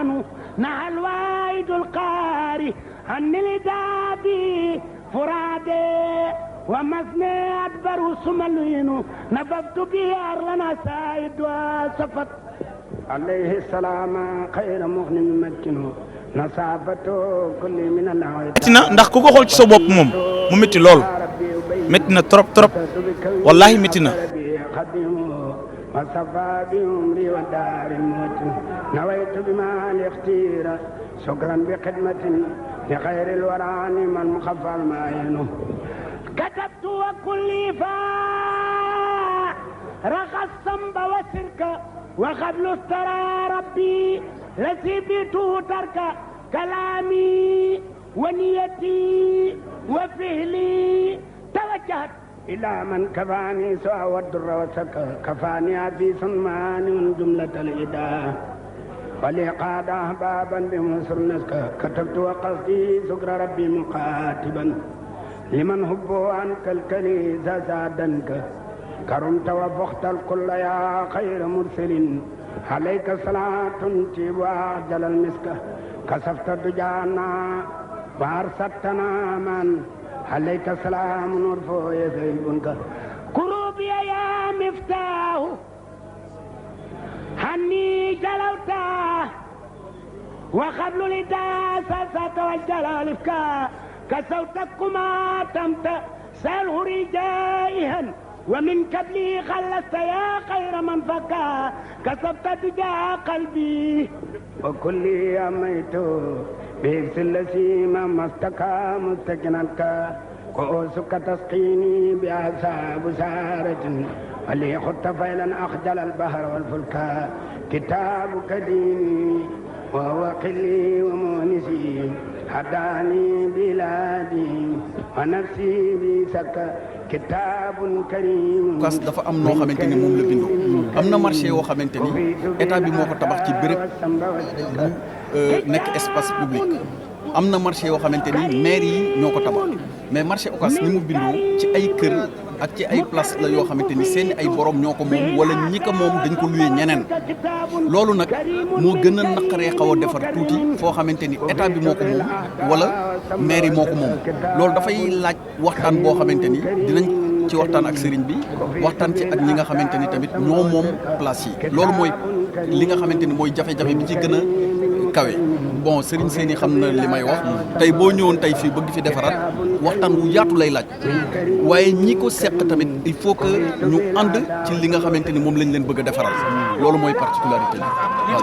عنه نهى الواحد القاري عن الدابي فرادي ومثني أدبر سملين نبذت به أرلنا سايد وصفت عليه السلام خير مغن مكنه نصافته كل من العيد ndax ku ko xool ci sa bopp moom mu métti lool métti na trop trop wallahi métti na وصفى بأمري ودار الموت نويت بما الاختير شكرا بخدمة لخير الورى من مخفى المعين كتبت وكل فاء رخى الصنب وسرك وقبل استرى ربي لسبته ترك كلامي ونيتي وفهلي توجهت إلى من كفاني سوى والدر وسك كفاني في صنمان من جملة الإداء ولقاد أحبابا بمصر نسك كتبت وقصدي سكر ربي مقاتبا لمن هبوا عنك الكنيسة زادنك كرمت وفخت الكل يا خير مرسل عليك صلاة تجيب وأعجل المسك كسفت دجانا وأرسلتنا من عليك سلام نور يزيبنك كروبي يا مفتاح هني جلوتا وقبل لداسة والجلالك كسوتكما تمت ساله رجائها ومن قبلي خلصت يا خير من فكا كسبت دجا قلبي وكلي أميت بيبس اللسيم مستكى مستكنك كؤوسك تسقيني بأعصاب سارة ولي خط فيلا أخجل البحر والفلكا كتابك ديني وهو قلي ومونسي هداني بلادي ونفسي بسك كتاب كريم kas dafa am noo xamante ni moom la bindoo am na marché yoo xamante ni état bi moo ko tabax ci béréb bu nekk espace public am na marché yoo xamante ni maire yi ñoo ko tabax mais marché Ocass ni mu bindoo ci ay kër ak ci ay place la yoo xamante ni seen ay borom ñoo ko moom wala ñi ko moom dañ ko luyee ñeneen loolu nag moo gën a naqaree xaw a defar tuuti foo xamante ni état bi moo ko moom wala maire yi moo ko moom loolu dafay laaj waxtaan boo xamante ni dinañ ci waxtaan ak sëriñ bi waxtaan ci ak ñi nga xamante ni tamit ñoo moom place yi loolu mooy li nga xamante ni mooy jafe-jafe bi ci gën a kawe bon sëriñ seeni xam na li may wax tey boo ñëwoon tey fii bëgg fi defaraat waxtaan wu yaatu lay laaj waaye ñi ko seq tamit il faut que ñu ànd ci li nga xamante ni moom lañ leen bëgg a defaral loolu mooy particularité bi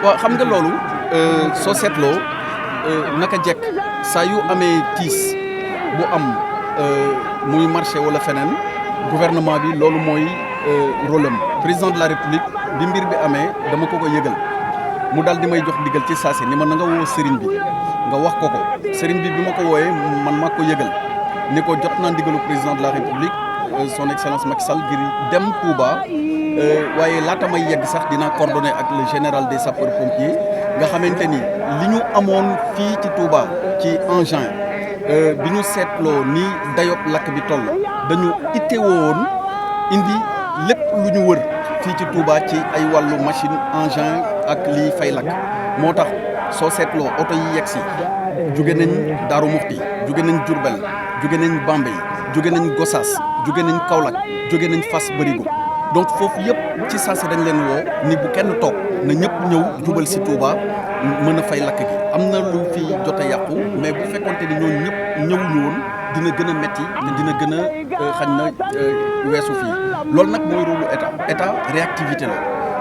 waaw xam nga loolu soo seetloo naka jekk saa yu amee tiis bu am muy marché wala feneen gouvernement bi loolu mooy rôle am président de la république bi mbir bi amee dama ko yëgal mu daal di may jox ndigal ci saasi ni ma na nga woo sëriñ bi nga wax ko sëriñ bi ma ko wooyee man maa ko yëgal ni ko jot naa ndigalu président de la république son excellence Macky Sall ngir dem Touba waaye laata may yegg sax dinaa coordonné ak le général des sapeurs pompiers nga xamante ni li ñu amoon fii ci Touba ci engin bi ñu seetloo ni dayob lakk bi toll dañu itteewoon indi lépp lu ñu wër fii ci Touba ci ay wàllu machine engin ak liy fay lakk moo tax soo seetloo oto yi yegg si jóge nañ Daaru Muxti jóge nañ Diourbel jóge nañ Bambey jóge nañ Gossas jóge nañ Kaolack jóge nañ Fass Barigo donc foofu yëpp ci saasi dañ leen woo ni bu kenn toog na ñëpp ñëw jubal si Touba mën a fay lakk gi am na lu fi jot a yàqu mais bu fekkonte ni ñooñu ñëpp ñëwuñu woon dina gën a metti te dina gën a xañ na weesu fii loolu nag mooy rôle état réactivité la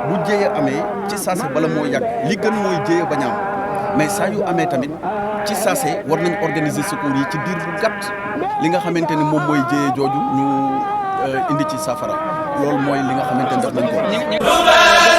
bu jéye amee ci saase bala moo yàgg li gën mooy jéye bañ a am mais saa yu amee tamit ci saase war nañ organiser secours yi ci diir bu gàtt li nga xamante ni moom mooy jéye jooju ñu indi ci saafara loolu mooy li nga xamante ni def nañ ko